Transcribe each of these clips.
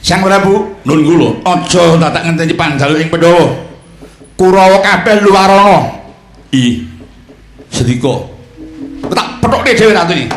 Sang Prabu, nun kula aja dadak ngenteni panjaluk ing Pandhawa. Kurawa kabeh luwarana. I Sedika. Tak pethukne dhewe ratune.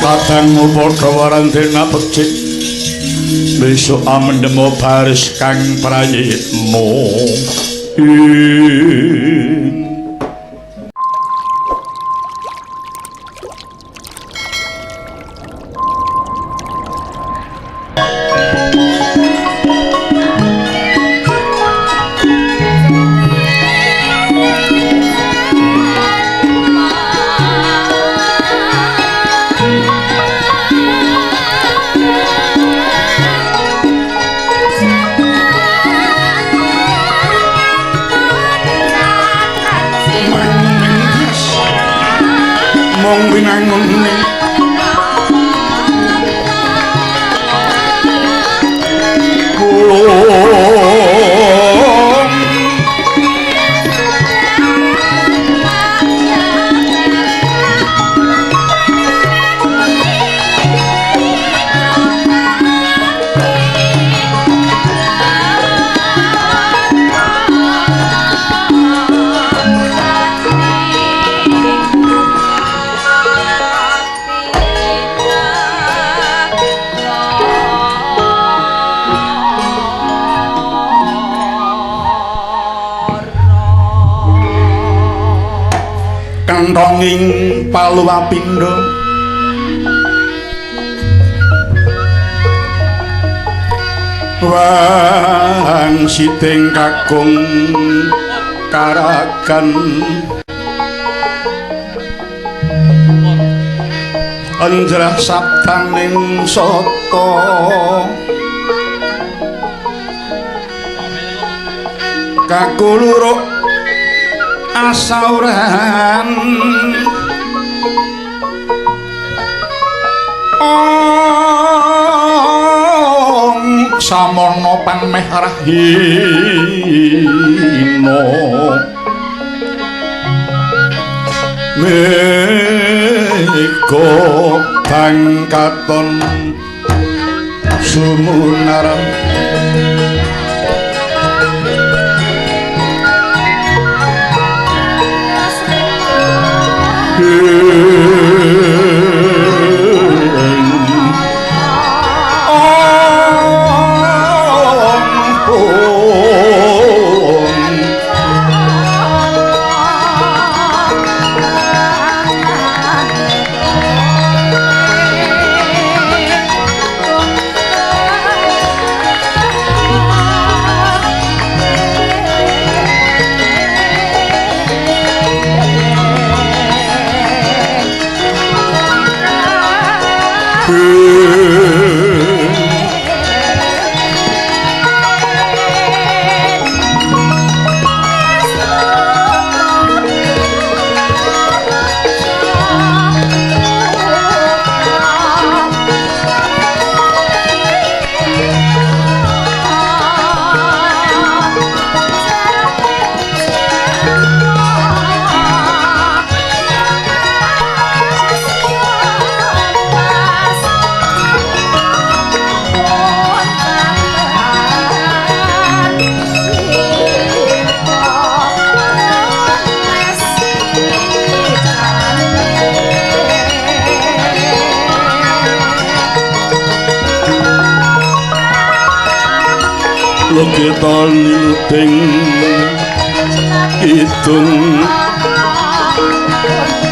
Kadangmu padha warandena becik besok amendemo baris kang prayitmo. Mung winangun ning kulung kenthonging paluwapindha wang siting kakung karagan anjrah saptaning sata kakuluruk asauran ong samono pameh rahina mega bangkaton sumunaran Logeta niluding kidung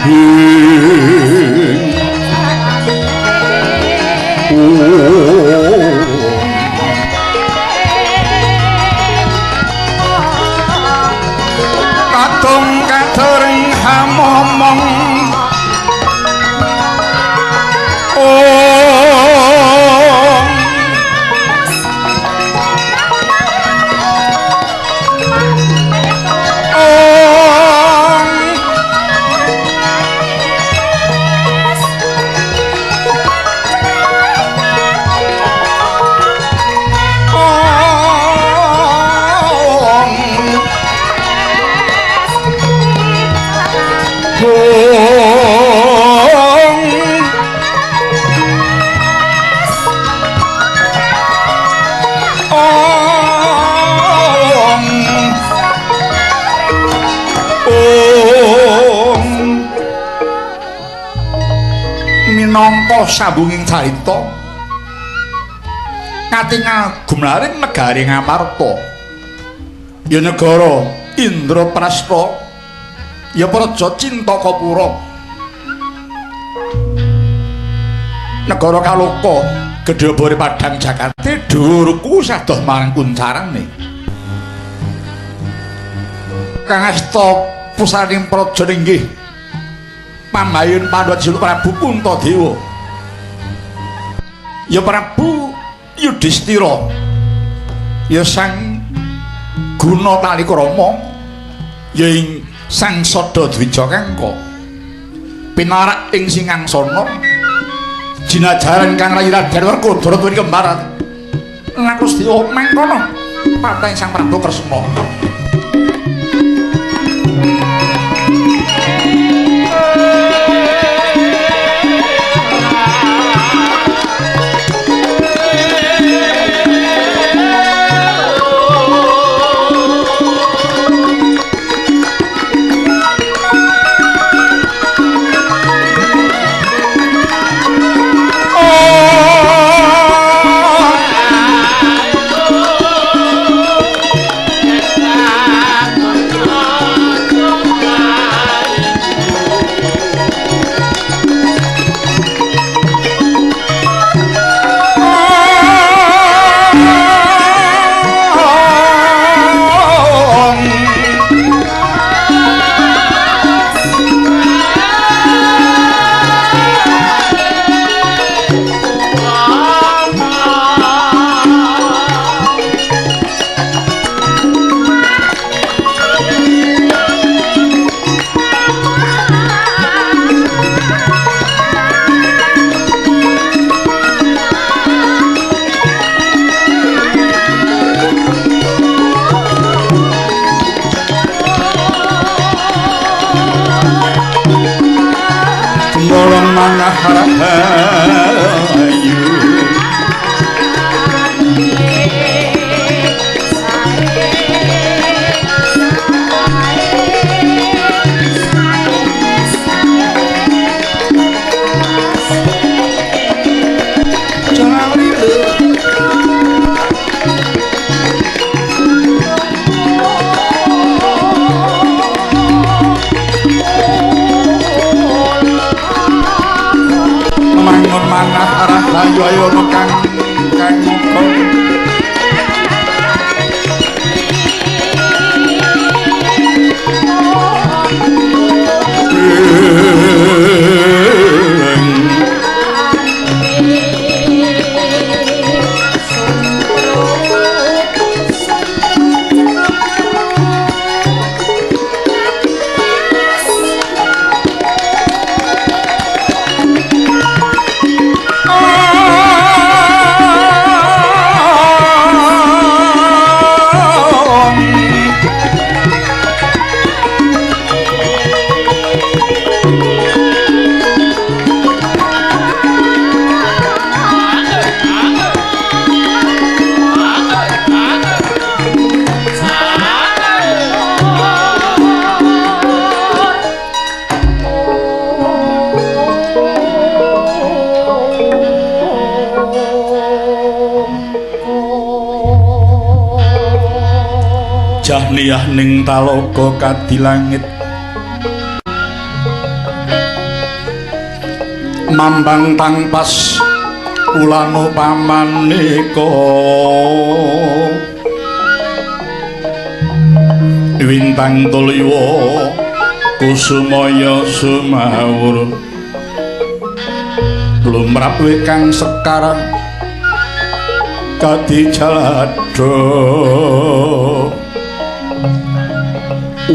ing kadung katereng hamomong minangka sambunging carita katingal gumlaring negari Ngamarta, ya negara Indraprasta, ya praja Cintakapura, negara Kaloka gedhe bore padhang Jakate dhuwurku sadoh marang kuncarane. Kang asta pusaning praja inggih Pambayun Pandhawa Julu Prabu Puntadewa, ya Prabu Yudhistira, ya Sang Guna Talikrama, ya ing Sang Sada Dwijakangka pinarak ing singangsana jinajaran kang rayi Raden Werkudara tuwin kembar Nakusdewa mangkono pateng Sang Prabu Kresna. Jahniyah ning talaga kadilangit mambang tangpas ulano pamaneka wintang tuliwa kusumaya sumawur lumrap wekang sekar kadi jalada. Om.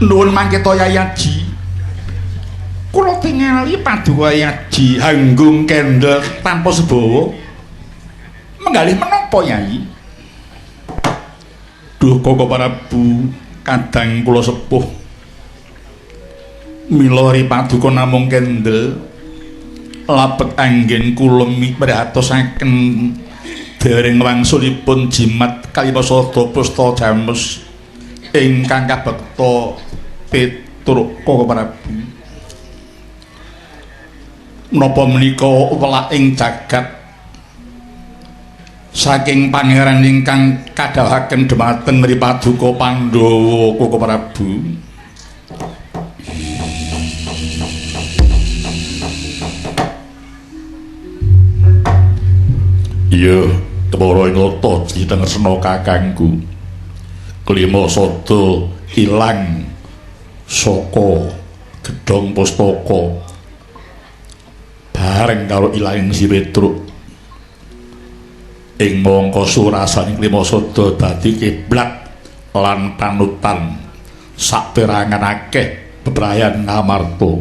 Nuwun mangketa Yai Aji. Kula tingali paduka Yai Aji hanggung kendel tanpa sebawa. Menggalih menapa Yai? Duh Koko Prabu, kadang kula sepuh. Mila ri paduka namung kendel labet anggen kula miprihatosaken dereng wangsulipun jimat Kalimasada Pusta Jamus ingkang kabekta Petruk Koko Prabu. Napa menika welaking jagat saking pangeran ingkang kadhawuhaken dhumateng ri paduka Pandhawa Koko Prabu? Iya, kepara ingata citengresna kakangku. Klimasada ilang saka gedhong pustaka bareng karo ilanging si Petruk. Ing mangka surasaning Klimasada dadi kiblat lan panutan saperangan akeh bebrayan Ngamarta.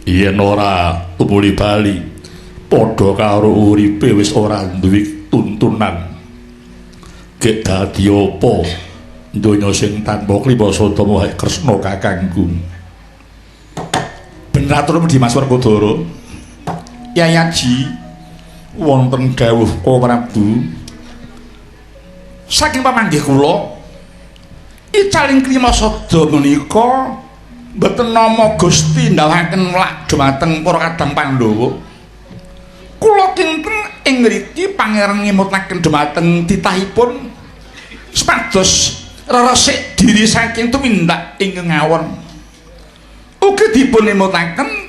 Yen ora tumuli bali padha karo uripe wis ora duwe tuntunan. Gek dadi apa donya sing tanpa Klimasada mohe Kresna kakangku. Bener atur Dimas Werkudara. Yai Aji wonten dawuh Koko Prabu. Saking pamanggih kula icaling Klimasada menika mboten nama Gusti ndhawuhaken mlak dhumateng para kadang Pandhawa. Kula kinten ing ngriki pangeran ngemutaken dhumateng titahipun supados reresik diri saking tumindak ing ngawon. Ugi dipun emutaken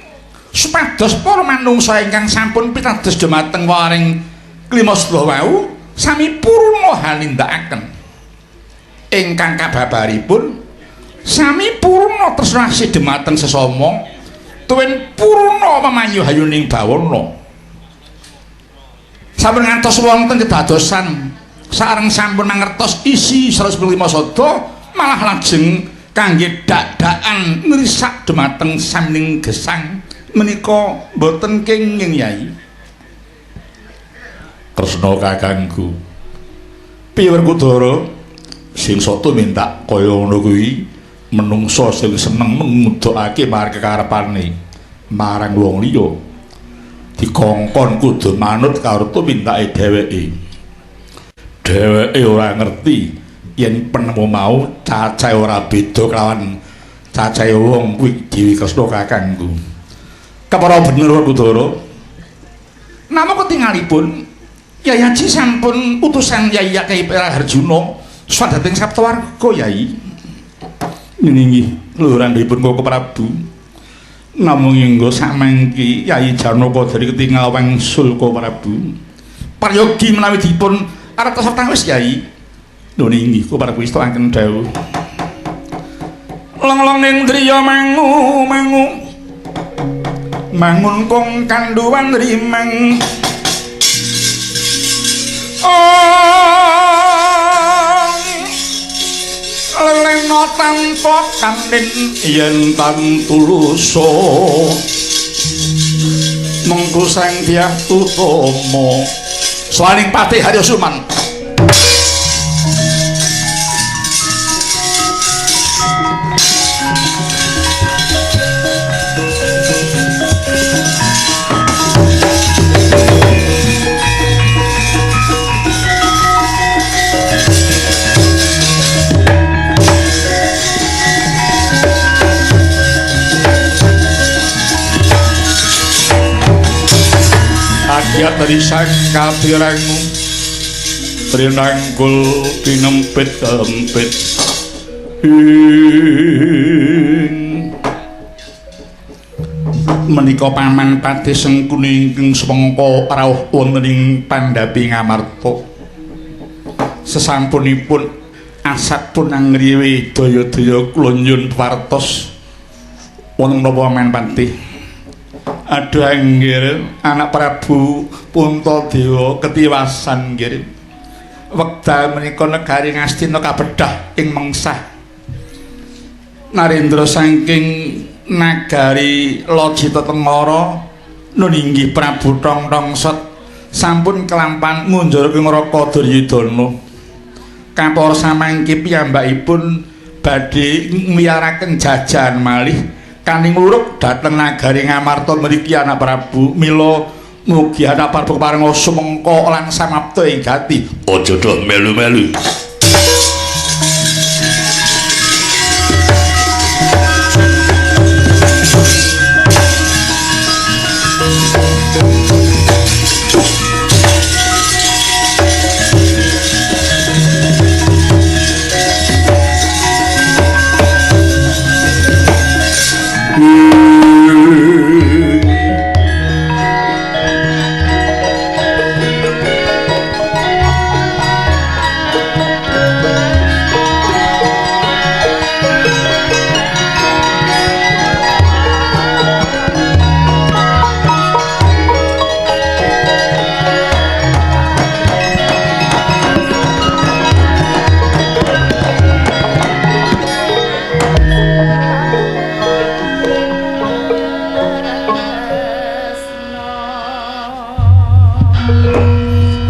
supados para manungsa ingkang sampun pitados dhumateng waring Klimasada wau sami purna hanindakaken. Ingkang kababaripun sami purna tresna asih dhumateng sesama tuwin purna memayu hayuning bawana. Sampun ngantos wonten kedadosan sareng sampun mangertos isi 105 sada malah lajeng kangge dak-dakan ngrisak dhumateng samning gesang menika mboten kenging Yai. Kresna kakangku. Piye Werkudara sing sok tumindak kaya ngono kuwi menungsa sing seneng ngudhokake marang kekarepane marang wong liya. Dikongkon kudu manut karo tumindake dheweke. Dheweke ora ngerti yen penemu mau cacahe ora beda kelawan cacahe wong kuwi Dewi Kresna kakangku. Kepara bener Werkudara. Namung ketingalipun Yai Aji sampun utusan Yai Kyai Harjuna swadhating Saptawarga Yai. Nggih, luhurandhipun Koko Prabu. Namung inggo samangki Yai Janaka dari ketingal wangsul Koko Prabu. Prayogi menawi dipun artos watawis Yai. Lho inggih Koko Prabu istoaken dawuh. Long-long ning driya mangu mangu. Mangun kong kanduwan rimang. Lelena tanpa kandhin yen tan tulusa mengku sang Dyah Utama swaning Patih Haryo Suman. Kaya dari sang kapirangu trinangkul tinempit-empit menika paman Patih Sengkuni ingkang sumangka rawuh wonten ing Pandhapi Ngamarta. Sesampunipun asat pun angriwi daya-daya kula nyuwun pawartos wonten menapa Paman Patih? Aduh anggir, anak Prabu Puntadewa ketiwasan nggir. Wekdal menika negari Ngastina kabedhah ing mengsah. Narendra saking nagari Lajita Tengara nun inggih Prabu Thongthongsot sampun kelampan ngunjur ing neraka Duryudana. Kapara samangke piyambakipun badhe ngliyaraken jajahan malih kaning luruk dhateng nagari Ngamarta mriki anak Prabu. Mila mugi anak Prabu keparenga sumengka lan samapta ing gati. Aja do melu-melu.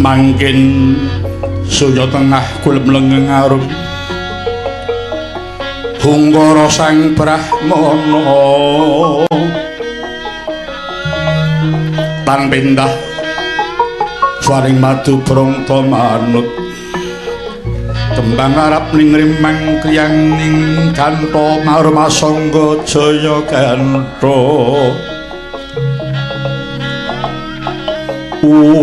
Mangkin surya tengah kulem lengeng arum hungkara sang brahmana tan pindah swaring madu brangta manut kembang arab ning rimang kriyang ning gantha marumasangga jaya gantha. Om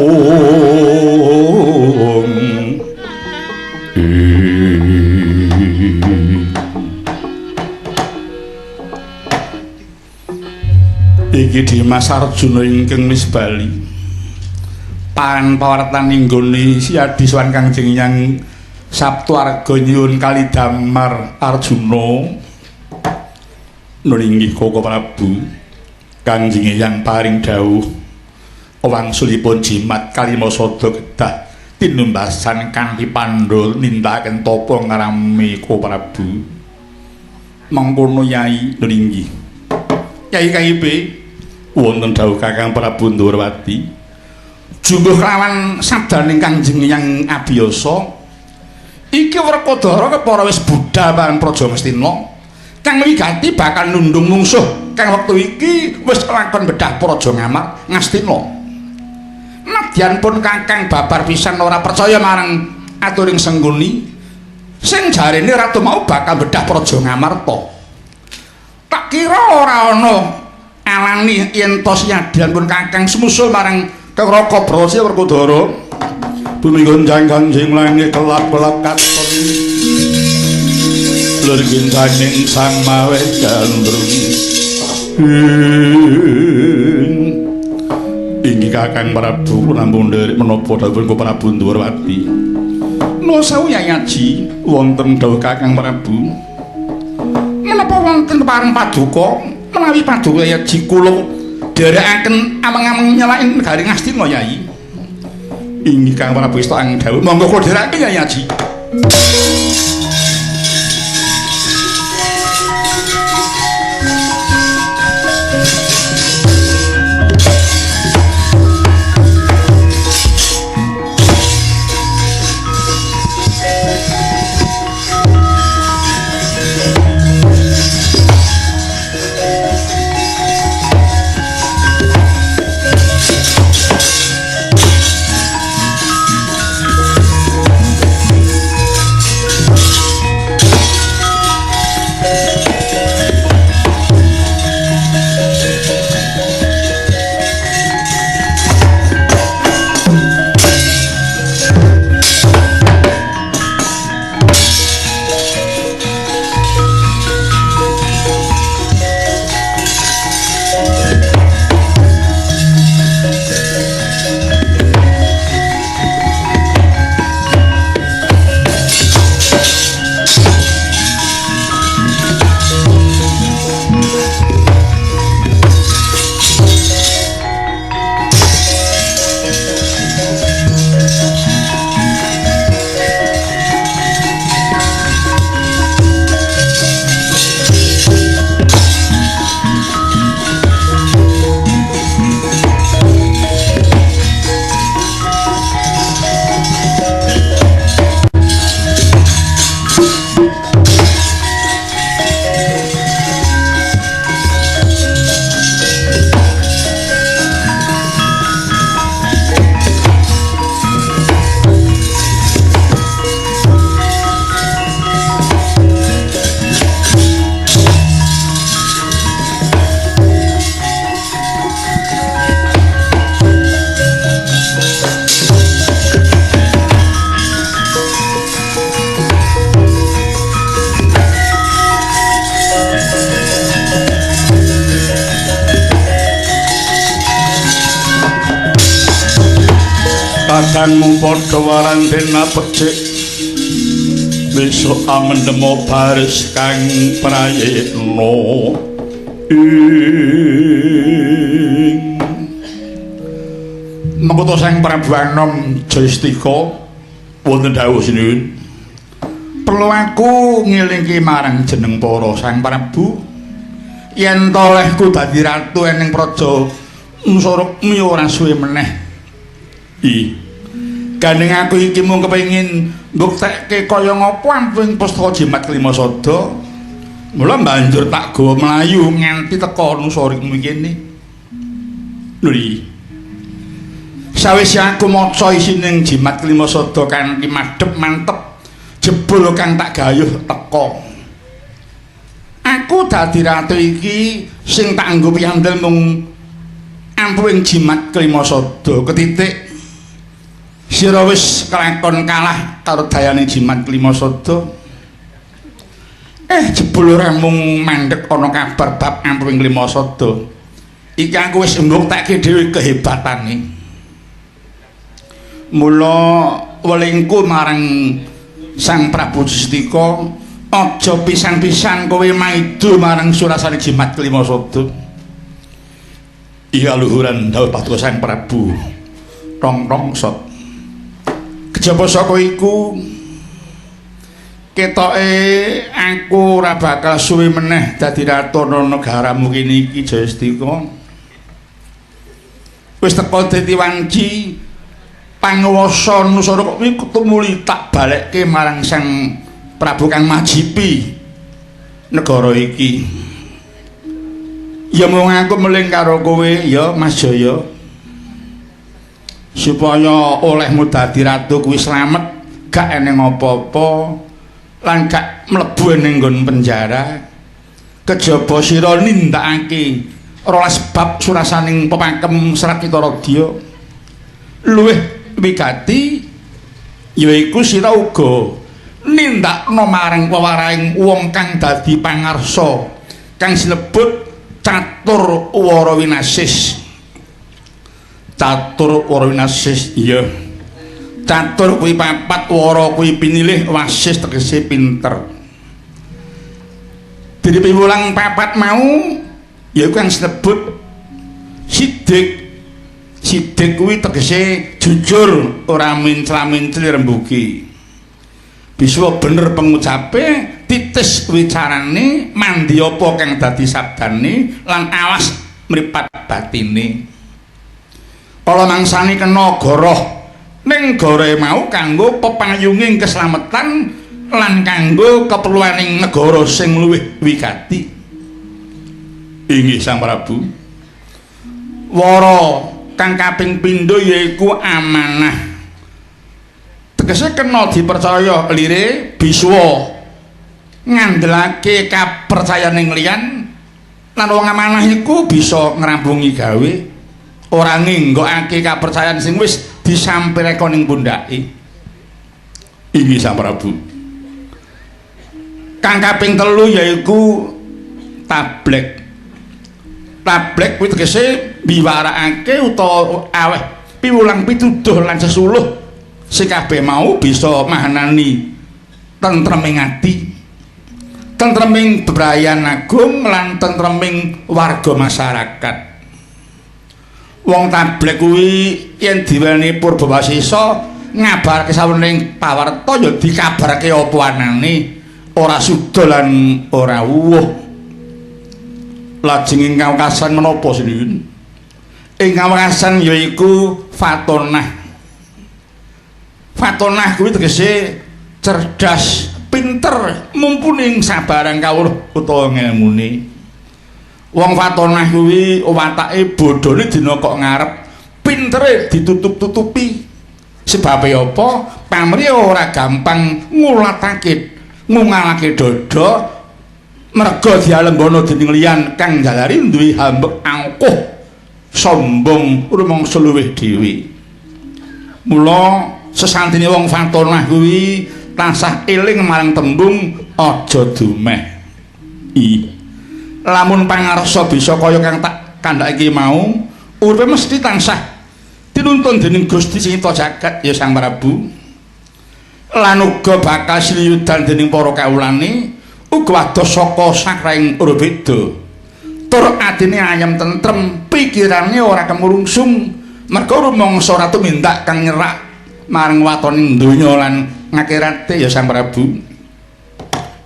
iki Dimas Arjuna ingkang wis bali paran pawartan inggone Siadi sowan Kangjeng Hyang Sabtu Arga nyuwun kalidamar Arjuna. Nun inggih Koko Prabu, Kangjeng Hyang paring dawuh wangsulipun jimat kalima sada kedah tinumbasan kanthi pandha nindakaken tapa ngrami Koko Prabu. Mengkono Yai. Nun inggih Yai KIP wonten dawuh Kakang Prabu Ndorowati jumbuh kelawan sabdaning Kangjeng Hyang Abiyasa iki Werkudara kepara wis budhal marang Praja Ngastina kang wigati bakal nundung mungsuh kang wektu iki wis lakon bedah Praja Ngastina. Nadyan pun Kakang babar pisan ora percaya marang aturing Sengkuni sing jarene ratu mau bakal bedah Praja Ngamarta. Tak kira ora ana alani yen to siadyan pun Kakang sumusul marang Raka Brasa Werkudara. Bumi gonjang ganjing langit kelap-kelap katon lur gintaning sang mawe gandrung. Inggih Kakang Prabu namung nderek menapa dawuhipun Prabu Ndorowati. Nuwun sewu Yai Aji, wonten dawuh Kakang Prabu. Menapa wonten pareng paduka menawi paduka Yai Aji kula dherekaken ameng-ameng nyelain negari Ngastina Yai. Inggih Kang Prabu ista ang dawuh, monggo kula dherekaken Yai Aji. Kadangmu padha warandena becik besok amendemo baris kang prayitna ing mengko Sang Prabu Anom Jayastika wonten dawuh sinuwun. Perlu aku ngelingke marang jeneng para Sang Prabu yen tolehku dadi ratu ning praja Nusarukmi ora suwe meneh. I gandeng aku iki mung kepengin mbuktekke kaya ngapa amping pustaka Jimat Kelima Sada. Mula banjur tak gawa mlayu nganti teka Nusarukmi kene. Lho iki. Sawise aku maca isining Jimat Kelima Sada kanthi madhep mantep jebul kang tak gayuh teka. Aku dadi ratu iki sing tak anggo piyandel mung ampuhing Jimat Kelima Sada ketitik. Sira wis kelakon kalah karo dayane Jimat Kelima Sada. Jebul ora mung mandhek ana kabar bab ampuhing Kelima Sada. Iki aku wis mbuktekke dhewe kehebatane. Mula welingku marang Sang Prabu Jayastika, aja pisan-pisan kowe maido marang surasane Jimat Kelima Sada. Iya luhuran dawuh paduka Sang Prabu. Rong-rong sot. Kejaba saka iku ketoke aku ora bakal suwe meneh dadi ratu negaramu kene iki Jayastika. Wis teka dadi wanci panguwasa Nusara kuwi tumuli tak balekke marang Sang Prabu kang majipi negara iki. Ya mung aku meling karo kowe ya Mas Jaya, supaya olehmu dadi ratu kuwi slamet, gak eneng apa-apa lan gak mlebu ning nggon penjara. Kejaba sira nindakake 12 bab surasaning pepakem Serat Kitaradya. Luwih wigati yaiku sira uga nindakno marang wewarahing wong kang dadi pangarsa kang sinebut Catur Wara Winasis. Catur Wara Winasis, iya. Catur kuwi papat, wara kuwi pinilih, wasis tegese pinter. Dene piwulang papat mau yaiku kang sinebut sidik. Sidik kuwi tegese jujur, ora mencla-mencli rembugi. Biswa bener pengucape, titis wicarane, mandi apa kang dadi sabdane, lan awas mripat batine. Kala mangsane kena goroh, ning gorohe mau kanggo pepayunging keslametan lan kanggo keperluaning negara sing luwih wigati. Inggih Sang Prabu. Wara kang kaping pindho yaiku amanah. Tegese kena dipercaya lire biswa ngandelake kapercayaning liyan lan wong amanah iku bisa ngrampungi gawe, ora ngenggokake kapercayan sing wis disampireka ning pundhake. Inggih Sang Prabu. Kang kaping telu yaiku tablek. Tablek kuwi tegese biwarakake utawa aweh piwulang pituduh lan sesuluh sing kabeh mau bisa mahanani tentreming ati, tentreming bebrayan agung lan tentreming warga masyarakat. Wong tablek kuwi yen diweni Purbawasisa ngabarake sawening pawarta ya dikabarake apa anane, ora suda lan ora wuwuh. Lajeng ing kawekasan menapa sinuwun? Ing kawekasan yaiku fatonah. Fatonah kuwi tegese cerdas, pinter, mumpuni ing sabarang kawruh utawa ngelmune. Wong fatonah kuwi watake bodhone dina kok ngarep, pintere ditutup-tutupi. Sebabe apa? Pamrih ora gampang ngulatake, ngungalake dada merga dialembono dening liyan kang jalari duwe hambek angkuh, sombong rumangsa luwih dhewe. Mula sesantine wong fatonah kuwi tansah eling marang tembung aja dumeh. I lamun pangarsa bisa kaya kang tak kandhake mau, uripe mesti tansah Tinuntun dening Gusti sing nyipta jagat ya Sang Prabu. Lan uga bakal siliyudan dening para kawulane uga wados saka sakraing Urbeda. Tur atine ayem tentrem, pikirane ora kemrungsung merga rumangsa ora tumindak kang nyerak marang watoning donya lan ngakirate ya Sang Prabu.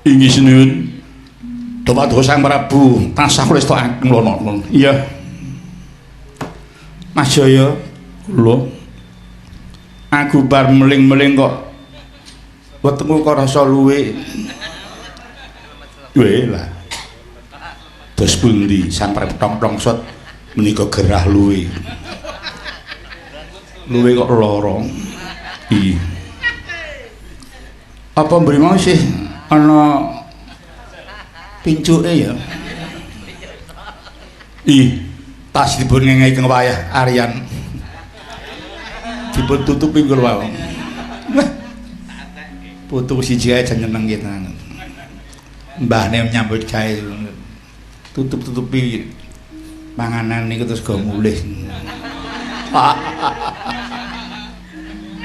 Inggih sinuwun. Dumateng Sang Prabu tansah kula estakaken lon-lon. Iya. Mas Jaya, kula aku bar meling-meling kok wetengku kok rasa luwe. Weh lah. Dos pundi Sang Prabu tong-tong sot menika gerah luwe. Luwe kok lara. Iya. Apa mbri mau sih ana pincuke ya? Ih, tas dipun ngengehi keng wayah Aryan. Dipun tutupi kula wau. Putu siji ae jan nyeneng tenan. Mbahne nyambut gawe tutup-tutupi panganan niku terus go mulih.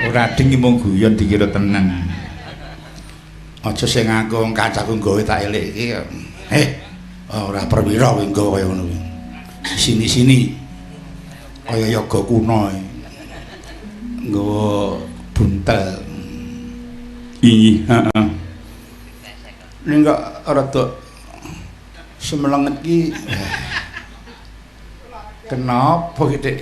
Ora ding mung guyon dikira tenan. Aja sing ngaku wong kancaku gawe tak elik iki. Ora perwira kowe nggawa kaya ngono kuwi. Sini-sini kaya yoga kuno. Nggawa buntel. Iya, heeh. Ning kok rada semelenget ki. Kenapa ki, Dik?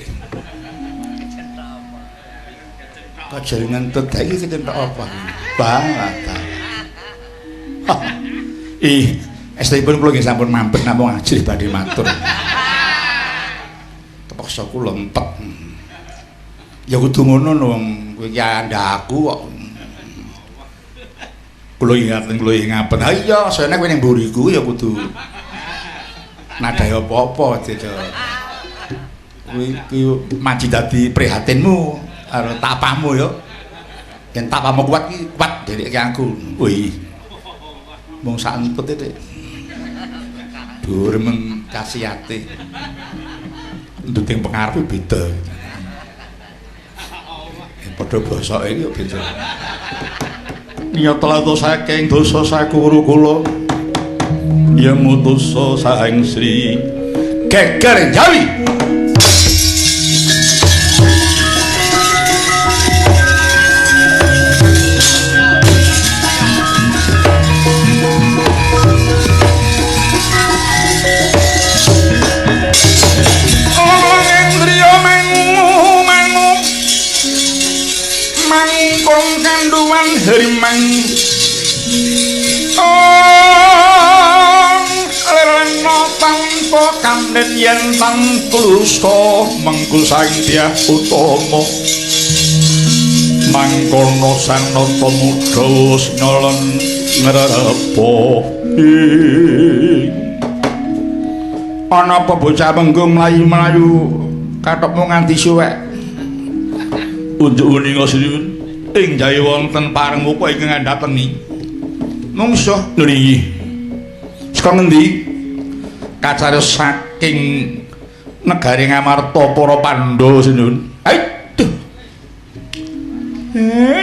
Kok jare ngentut iki kecenthok apa? Banget. Ih, estipun kula nggih sampun mampet namung ajrih badhe matur. Tepaksa kula empet. Ya kudu ngono no wong kowe iki andhaku kok. Kula ingaten kula ngapen. Ha iya, sene kowe ning mburiku ya kudu nadhae apa-apa Cecok. Kowe iki maji dadi prihatinmu karo tapamu ya. Yen tapamu kuat ki kuat dhewekke aku. Wih. Mung sak entut Dik. Dhuwur meng kasiyate. Entuting pengaruh beda. Padha bosoke iki yo beda. Nyata saking dosa sakuru kula ya mutusa saeng Sri Geger Jawi. Mangkung kanduan hrimang ong lelena tanpa kamden yen tangklusta mengku sang Dyah Utama mangkono sanata muda wis nyolon ngrepa. Ana apa bocah menggo mlayu-mlayu kathokmu nganti suwek? Unjuk weninga sinuwun ing jawi wonten pareng muka ingkang ngandhatengi mungsuh. Lho niki saka ngendi? Kacariyos saking negari Ngamarta para Pandhawa sinuwun. Aduh,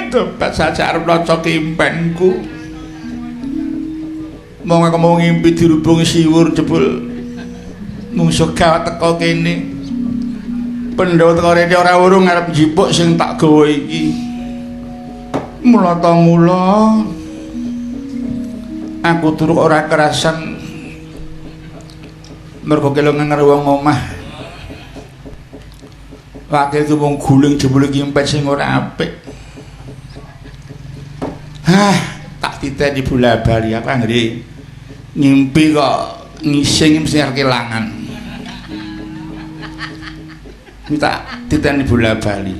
tobat saja arep laca kimpenku. Mong aku mau ngimpi dirubung siwur jebul mungsuh gawat teko kene. Pandhawa teko rene ora urung arep njipuk sing tak gawa iki. Mula ta mula aku turu ora kerasan mergo kelongan karo wong omah. Wakil itu mung guling jebule kimpet sing ora apik. Hah, tak titeni bola-bali aku anggere ngimpi kok ngising mesti arep kelangan. Tak titeni bola-bali.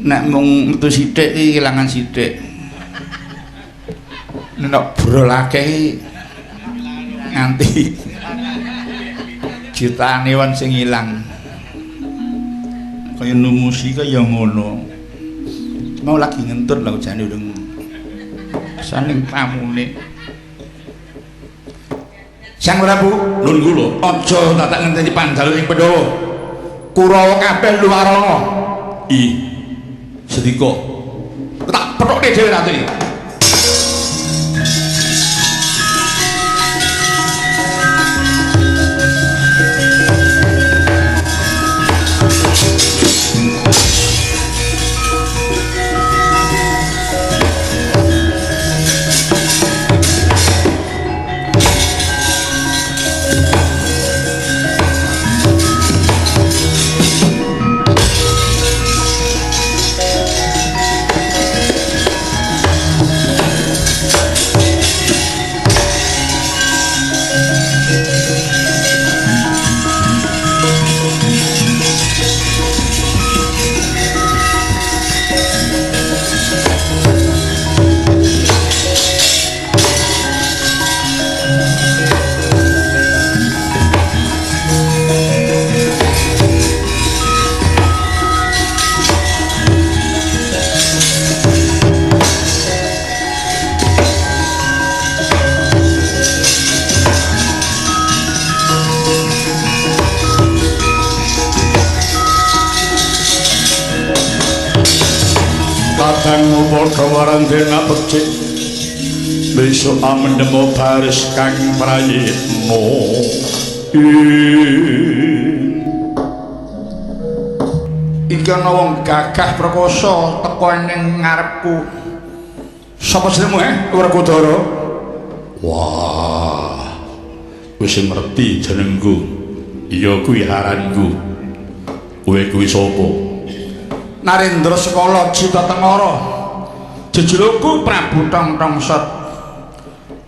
Nek mung metu sithik iki kelangan sithik. Nek brol akeh nganti jutaan ewan sing ilang. Kaya numusi kaya ngono. Mau lagi ngentut lho jane urung saling tamune. Sang Prabu, nun kula aja tatak ngenteni panjaluk ing Pandhawa. Kurawa kabeh luwarana. Ih. Sedika. Tak pethukne dhewe ratu iki. Kadang padha warandena becik besok amendemo baris kang prayitna. Iki ana wong gagah prakosa teka ning ngarepku. Sapa jenengmu, Werkudara? Wah, wis ngerti jenengku. Iya kuwi aranku. Kowe kuwi sapa? Narendra Sekala Cita Tengara. Jejulukku Prabu Tong Tong Sot.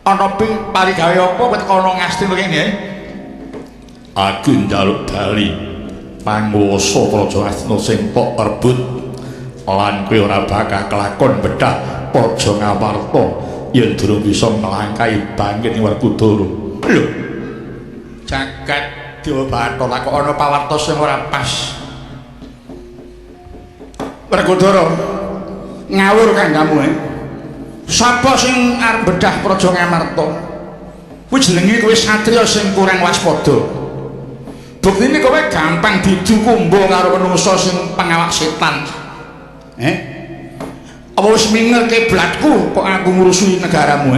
Ana parigawe apa kowe teka ana Ngastina kene? Aku njaluk bali panguwasa Praja Ngastina sing tok rebut lan kowe ora bakal kelakon bedah Praja Ngamarta yen durung bisa nglangkai bangkit ing Werkudara. Lho. Jagat Dewa Bathara kok ana pawarta sing ora pas. Werkudara ngawur kanggamu Sapa sing arep bedah Praja Ngamarta? Kuwi jenenge kowe satriya sing kurang waspada. Buktine kowe gampang didukumba karo menungsa sing pengawak setan. Apa wis minger kiblatku kok aku ngurusi negaramu?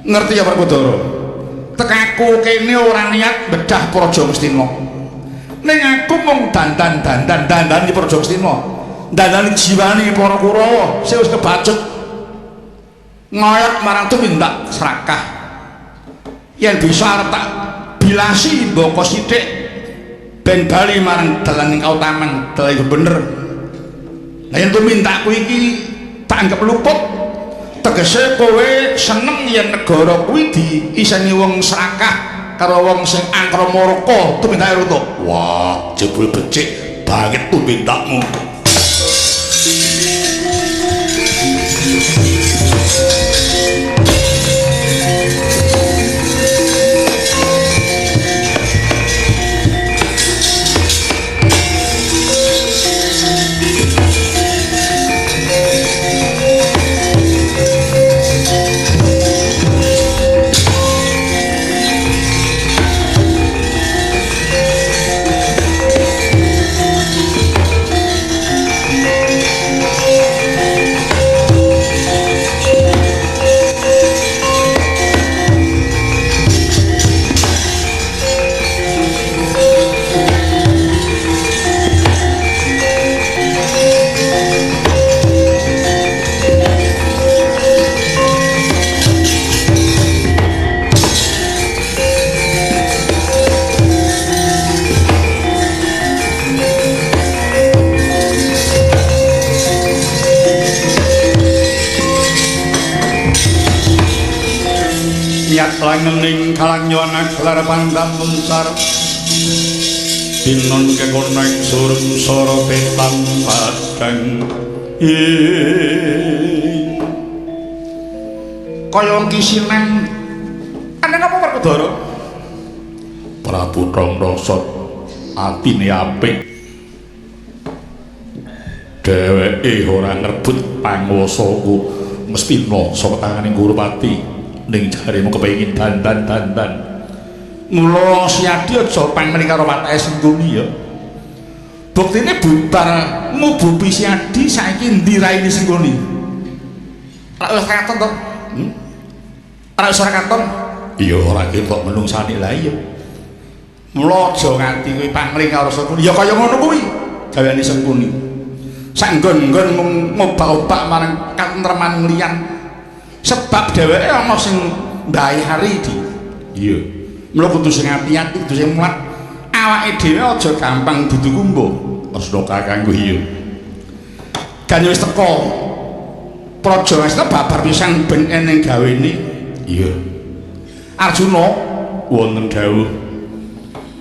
Ngerti ya Werkudara? Tekaku kene ora niat bedah Praja Ngastina. Ning aku mung dandan-dandan dandani Praja Ngastina. Dandani jiwane para Kurawa sing wis kebacut ngoyot marang tumindak serakah. Yen bisa arep tak bilasi mbaka sithik ben bali marang dalan kautaman, dalan bener. Lah yen tumindakku iki tak anggap luput, tegese kowe seneng yen negara kuwi diiseni wong serakah karo wong sing angkara murka tumindake rutuk. Wah, jebul becik banget tumindakmu. Langening kalangyoana gelar pandang muncar tinon kekoneng surem soro petan padang kaya wong kisinan. Aneng apa Werkudara? Prabu Tong Sot atine apik, dheweke ora ngrebut panguwasaku Ngastina saka tanganing Kurupati. Ning jaremu kepengin dandan-dandan. Mula Siadi aja pangmeni karo watake Sengkuni ya. Buktine bubar mububi Siadi saiki endi raine Sengkuni? Ora wis katon to? Hmm? Ora wis ora katon? Iya ora ketok menungsane lah iya. Mula aja nganti kowe pangling karo Sengkuni. Ya kaya ngono kuwi gaweane Sengkuni. Sak nggon-nggon mung ngobak-obak marang katentreman liyan. Sebab dheweke ana sing mbayari di. Iya. Mula kudu sing ati-ati, kudu sing mulat. Awake dhewe aja gampang dudu kumbo. Asna kakangku iya. Gane wis teko. Praja Ngastina babar pisan ben eneng gawene. Iya. Arjuna wonten dawuh.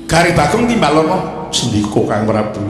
Gari Bagong timbalono sendika Kang Prabu.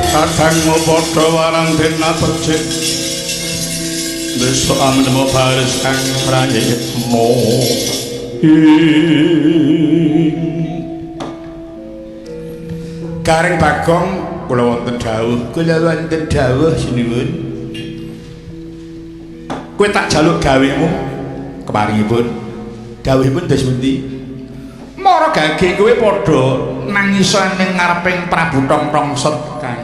Kadangmu padha warang dena becik besok amenemo baris kang prayitna. Gareng Bagong kula wonten dawuh, kula wonten dawuh sinuwun. Kowe tak jaluk gawemu keparingipun. Dawuhipun dos pundi? Mara gage kowe padha nangisa ning ngareping Prabu Tongtong Set kae.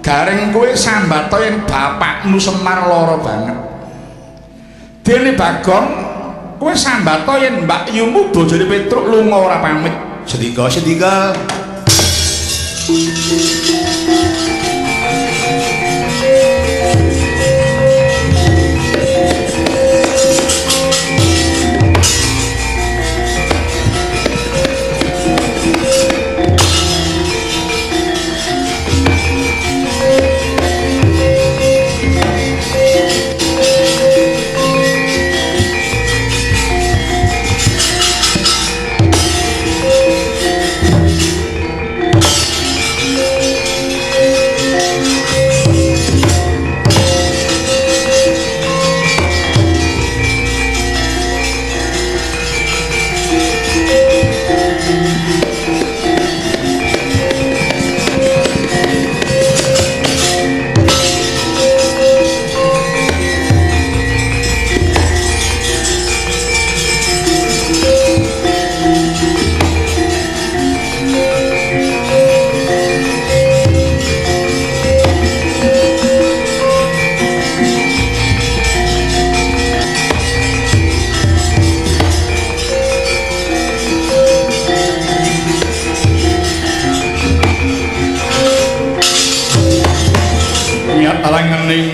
Gareng kowe sambata yen bapakmu Semar lara banget. Dene Bagong kowe sambata yen mbakyumu bojone Petruk lunga ora pamit. Sendika, sendika.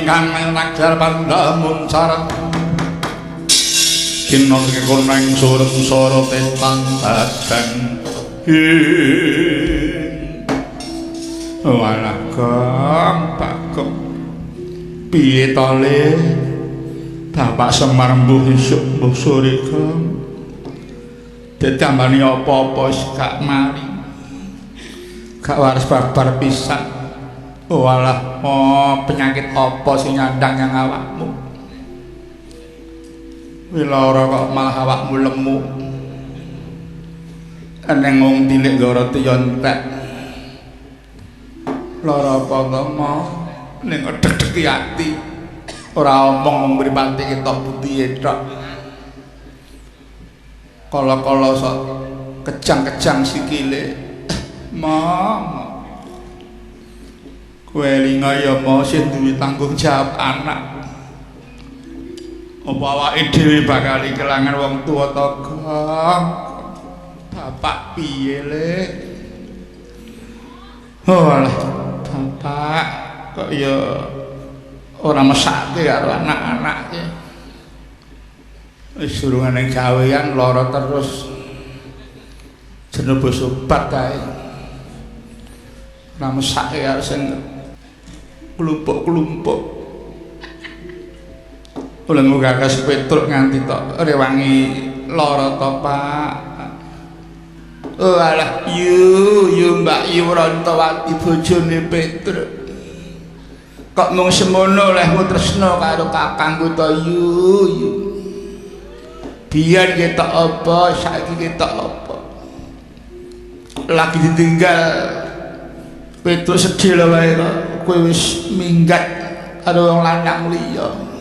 Kang pandamun sarang kinon kekonang surem sorote tandang walah Gong Bagong piye to le Bapak Semar mbuh esuk mbuh sore Gong ditambani apa-apa wis gak mari gak waras babar pisan. Walah, oh, penyakit apa sing nyandang yang awakmu? Wilara kok malah awakmu lemu. Eneng wong tilik ngoroti yo entek. Lara apa to, Ma? Ning deg-degi ati. Ora omong mripate ketok putihe tok. Kala-kala sok kejang-kejang sikile. Ma, kowe linga ya ma sing duwe tanggung jawab anak. Apa awake dhewe bakal kelangan wong tuwa to, Gong? Bapak piye, Le? Oh, alah, bapak kok ya ora mesake karo anak-anake. Wis durungane gawean lara terus. Jeneng sobat kae. Ora mesake karo sing klumpuk-klumpuk. Ulengmu gagas Petruk nganti tok rewangi lara to, Pak. Oh alah, yu yu Mbak Yu Rontowati bojone Petruk. Kok mung semono olehmu tresna karo kakangku to, yu yu. Biyen ketok apa, saiki ketok apa. Lagi ditinggal Petruk sedih lho wae kok kowe wis minggat karo wong lanang liya.